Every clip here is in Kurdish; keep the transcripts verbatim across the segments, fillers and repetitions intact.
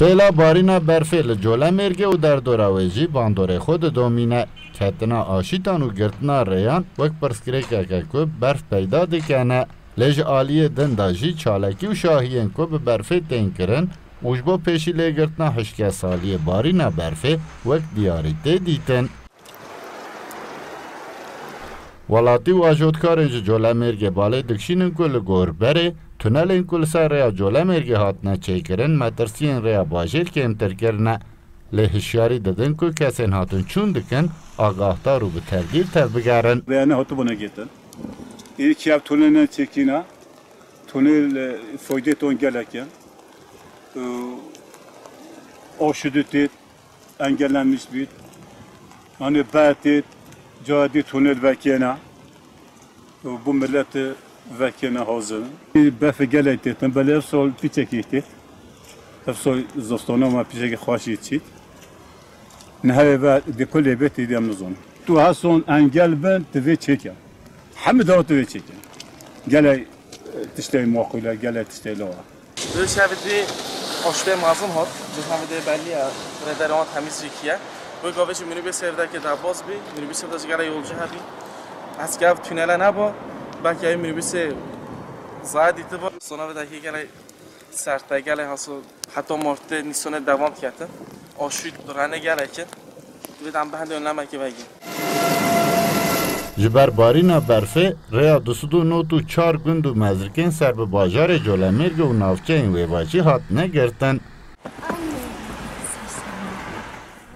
Pêla barîna berfê li Colemêrgê û derdora wê jî bandorê xwe didomîne. Ketina aşîtan û girtina rêyan wek pirsgirêkeke ku berf peyda dikene. Lê ji aliyê din de jî çalakî û şahiyên ku bi berfê tên kirin û ji bo pêşî lêgirtina hişkesaliyê barîna berfê wek diyarî tê dîtin. Welatî û ajotkarên ji Colemêrgê balê dikişînin ku li gor berê tunelên ku li ser rêya Colemêrgê hatine çêkirin, metirsiyên rêya bajêr kêmtir kirine. Lê hişyarî didin ku kesên hatin çûn dikin, agahdar û bi tevdîr tevbigerin. Rêya ne hatibûne girtin. Êdî çi ev tunelên çêkîne, tunel, e, faydê ton gelek e. E, aşudu têt, engellenmiş bît. Yanî bertê cayê dî tunel vekêne. Û bu millet vekêne hazir. Berfê gelek têtin, belê ev sal piçekî têt. Ev sal zistana me piçekî xweşî çît. Nehewê ve di kulê bê têdî em nizanin. Tu her son engel bin, tu vê çêke. Hemî dawa tu vê çêke. Gelek, e, tiştê maqûl e, gelek tiştê lawa. Di şevê dî aştê mezin hat, di şevê dî belî ye, rêderê wan temîz jî kiye. Wê gavê jî minibêsê evdekê derbas bî, minibêsê de jî gelek yolcu hebî. Ez ke ev tunele neba, belkî ev minibêsê zaya dîtiba. Sona vê dekê gelek sert e, gelek haso heta Martê, Nîsanê devam diketin. Aşût rene gelek in. Divê em bi hindê önlemekê vegin. Ji ber barîna berfê, rêya du sed û nod û çar gund û mezrikên ser bi bajarê Colemêrgê û navçeyên wê ve jî hatine girtin.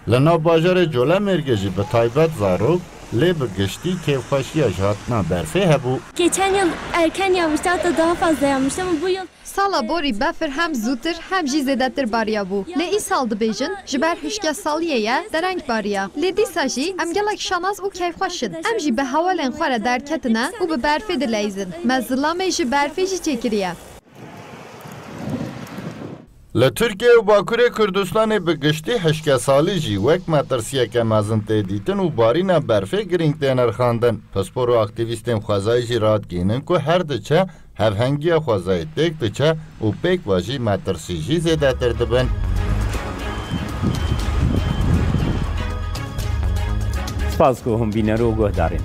Li nav bajarê Colemêrgê jî bi taybet zarok, lê bi giştî kêfxweşiya ji hatina berfê hebû. Geçen yıl erken yağmıştı, hatta daha fazla yağmıştı ama bu yıl Sala borî befir hem zûtir hem jî zêdetir bariyabû. Lê îsal dibêjin, ji ber hişkesaliyê ye, dereng bariya. Lê dîsa jî em gelek şanaz û keyfxweş in. Em jî bi hevalên xwe re derketine û bi berfê dileyzin. Me zilamê ji berfê jî çêkiriye. Li Tirkiye û Bakurê Kurdistanê bi giştî hişkesalî jî wek metirsiyeke mezin tê dîtin û barîna berfê girîng tê nirxandin. Pispor û aktîvîstên xwezayî jî radgihînin ku her diçe hevhengiya xwezayê têk diçe û pêk ve jî metirsî jî zêdetir dibin. Spas ku hûn bîner û guhdarên.